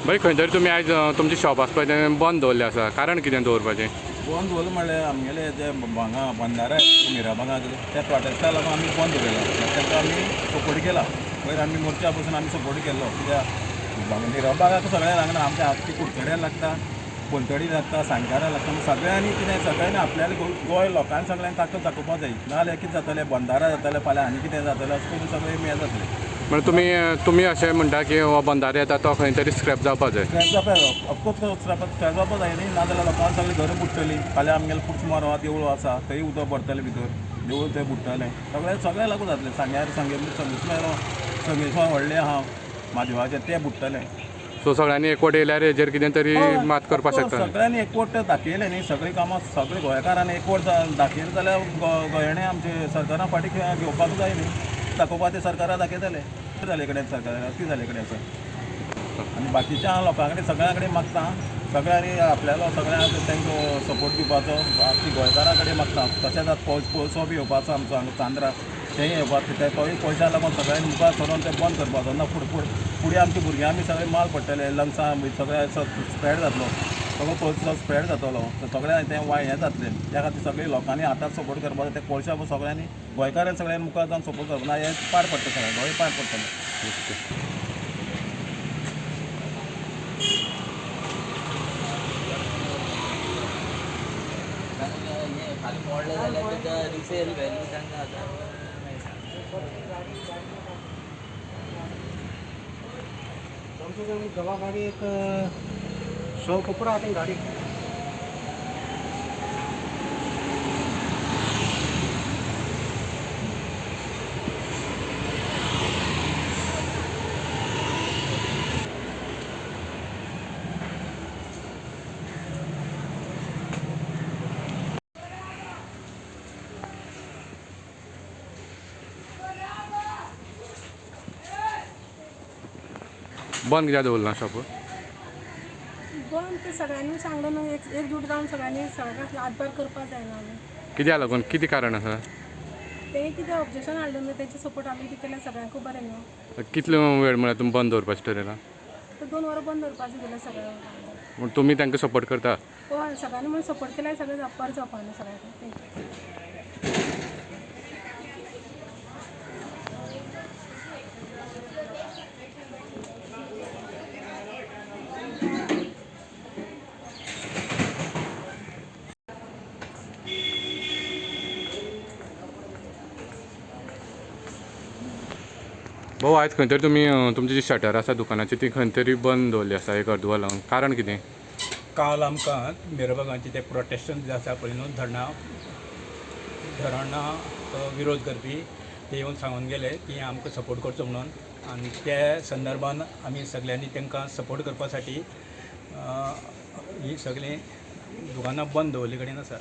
भाई, खंय तरी तुमी आयज तुमचें शॉप आसा पळय तें बंद दवरलें आसा, कारण कितें दवरपाचें? बंद दवरलें म्हणल्यार आमगेले जे हांगा बंदारा मिराबागाक त्या प्रोटेस्टा लागून आमी बंद दवरला. तांकां आमी सपोर्ट केला. पयर आमी मोर्चा बसून आमी सपोर्ट केल्लो, कित्याक मिराबागाक सगळ्यांक लागना, आमच्या आख्खी कुडचड्यार लागता, पलतडी लागता, सांग्यारा लागता. सगळ्यांनी कितें, सगळ्यांनी आपल्याले गोंय लोकांनी सगळ्यांनी ताकद दाखोवपाक जाय. नाजाल्यार कितें जातलें, बंदारा जातलें, फाल्यां आनी कितें जातलें, अशें करून सगळें हें जातलें. म्हणजे तुमी तुमी अशें म्हणटा की हो बंदारो येता तो खंय तरी स्क्रॅप जावपा जाय? स्क्रॅप जावपाक, ऑफकोर्स स्क्रॅप जावपाक जाय न्ही. नाजाल्यार लोकांक सगळीं घरां बुडटलीं. फाल्यां आमगेलें पुर्चमार आहा, देवूळ आसा, थंय उदक भरतलें भितर, देवूळ थंय बुडटलें. सगळें सगळें लागू जातलें. सांग्यार संगमेश्वर संगमेश्वर व्हडलें आहा म्हादेवाचें, तें बुडटलें. सो सगळ्यांनी एकवट येयल्यार हेजेर कितें तरी मात करपाक Of course, शकता. सगळ्यांनी एकवट दाखयलें न्ही, सगळीं कामां सगळीं गोंयकारांनी एकवट दाखयलें जाल्यार गोंयांनी आमचे सरकारा फाटीं घेवपाक जाय न्ही. दाखोवपा ते सरकारा दाखयतले. जाले कडेन सरकार ती जाले कडेन आसा. आनी बाकीच्या हांव लोकां कडेन सगळ्यां कडेन मागता, सगळ्यांनी आपल्यालो सगळ्यांक तांकां सपोर्ट दिवपाचो. आमची गोंयकारां कडेन मागता. तशेंच आतां पयसो बी येवपाचो आमचो हांगा चांद्रा, तेंय येवपाचो. ते तोय पयशा लागून सगळ्यांनी मुखार सरोन तें बंद करपाचो ना. फुडें फुडें फुडें आमच्या भुरग्यां बी सगळें माल पडटलें, लंग्सां बी सगळें स्प्रेड जातलो, सगळो पयसो स्प्रेड जातलो, सगळ्यांक तें हें जातलें. त्या खातीर सगळीं लोकांनी आतांच सपोर्ट करपाचो. ते कोळशा सगळ्यांनी गोंयकारांनी सगळ्यांनी मुखार जावन सपोर्ट करपाक ना, हें पाड पडटलें, सगळें गोंय पाड पडटलें. हें खाली मोडलें जाल्यार तेका रिसेल व्हॅल्यू तांकां आतां मेळटा. कम से कम गवा गाड़ी एक 100 कपड़ा आते गाड़ी. बंद कित्याक दवरलां शॉप? बंद ते सगळ्यांनी सांगलें न्हू, एक एकजूट जावन सगळ्यांनी सगळ्यांक हातभार करपाक जाय न्हू आमी. कित्याक लागून, कितें कारण आसा? तें कितें ऑब्जेक्शन हाडलें न्हू, तेचे सपोर्ट आमी बी केल्यार सगळ्यांकूय बरें न्हू. कितले वेळ म्हळ्यार तुमी बंद दवरपाचें ठरयलां? तर 2 वरां बंद दवरपाचें गेलें सगळ्यांक. पूण तुमी तांकां सपोर्ट करता? हय, सगळ्यांनी म्हणून सपोर्ट केल्यार सगळें बरें जावपा न्हू सगळ्यांक. Thank you. भाऊ, आयज खंय तरी तुमी तुमची जी शटर आसा दुकानाची ती खंय तरी बंद दवरली आसा एक अर्दवर लागून, कारण कितें? काल आमकां मिराबागांचे ते प्रोटेस्टन जे आसा पळय न्हू, धरणां विरोध करपी ते येवन सांगून गेले की आमकां सपोर्ट करचो म्हणून. आनी ते संदर्भान आमी सगल्यांनी तांकां सपोर्ट करपा साठी ही सगळीं दुकानां बंद दवरले कडेन आसा.